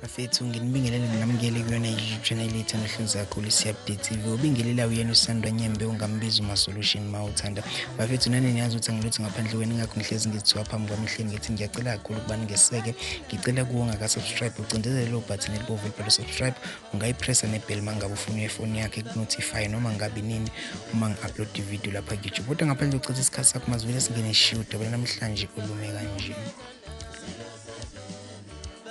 Bafethu, nginibingelele nginamukele kuyona i-YouTube channel yethu enohlonze kakhulu, isiYupdate TV. Ubingelela uyena uSandwa Nyembe, ungambiza uMasolution uma uthanda. Bafethu, nani niyazi ukuthi angilutho ngaphandle kwenu, ingakho ngihlezi ngithiwa phambi kwami hleli ngithi ngiyacela kakhulu ukuba ningeseke. Ngicela kuwo ongaka-subscribe ucindezele lelo button elibomvu elibhalwe subscribe, ungayipressa nebheli uma ngabe ufuna ifoni yakhe ikunotify noma ngabe nini uma ngi-upload ividiyo lapha ku-YouTube. Kodwa ngaphandle kokuchitha isikhathi sakho, mazivele singene shiya udaba namhlanje olume kanje.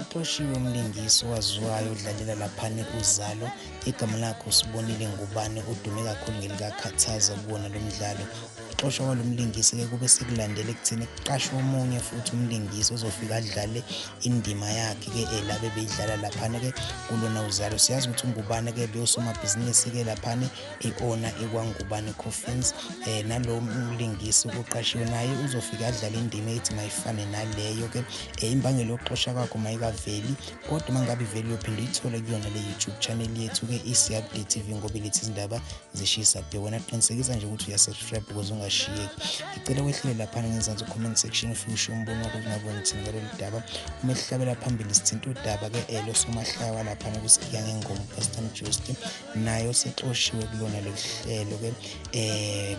Uxoshiwe umlingisi owaziwayo odlalela laphana Uzalo, igama lakhe uSibonile Ngubane, udume kakhulu ngelikaKhathaza kuwona lo mdlalo. Ukuxoshwa kwalo mlingisi-ke kube sekulandela ekutheni kuqashwe omunye futhi umlingisi ozofika adlale indima yakhe-ke la bebeyidlala laphana-ke kulona Uzalo. Siyazi ukuthi uNgubane-ke bewusomabhizinisi-ke laphana i-owner ekwaNgubane Coffins, nalo mlingisi uqashiwe naye uzofika adlale indima ethi mayifane naleyo-ke. Imbangela yokuxosha kwakho mayikaveli, kodwa uma ngabe ivele uyophinde uyithole kuyona le YouTube channel yethu-ke iSiyapdate TV, ngoba iletha izindaba zishisa bhe. Wena qinisekisa nje ukuthi uyasubscribe ukuze ungashiyeki. Ngicela wehlele laphana ngezansi comment section ufike ushiye umbono wakho ngabe ngithini ngalolu daba. Uma esihlabela phambili sithinta udaba-ke losomahlaya walaphana kuSigiya Ngengoma, uPastor Mjosty, naye osexoshiwe kulona lolu hlelo-ke,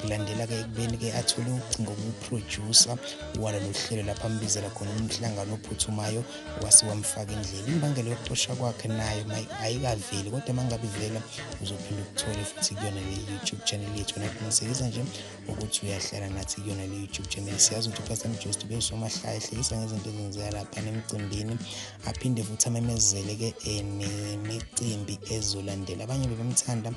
kulandela-ke ekubeni-ke athole ucingo kuproducer walolu hlelo lapho ambizela khona umhlangano ophuthumayo wase wamfaka endlela. Imbangela yokuxosha kwakhe nayo ayikaveli, kodwa uma ngabe ivela uzophinde ukuthole futhi kuyona le YouTube channel yethu. Wena qinisekisa nje ukuthi uyahlala nathi kuyona le YouTube channel. Siyazi ukuthi uPastor Mjosty besomahlaya ehlekisa ngezinto ezenzeka lapha emcimbini, aphinde futhi amemezele-ke nemicimbi ezolandela. Abanye bebemthanda,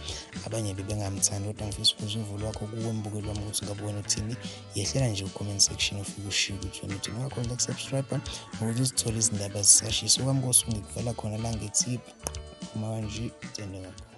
abanye bebengamthandi, kodwa ngifisa ukuze uvo lwakho kuwe mbukeli wami ukuthi ngabe wena uthini. Yehlela nje ku-comment section ufike ushiye ukuthi wena uthini. Ungakhohlwa ukusubscribe ukuze uzithole izindaba zisashisa. Okwami kosuku ngikuvala khona la ngithi uma kanje, thende kakhulu.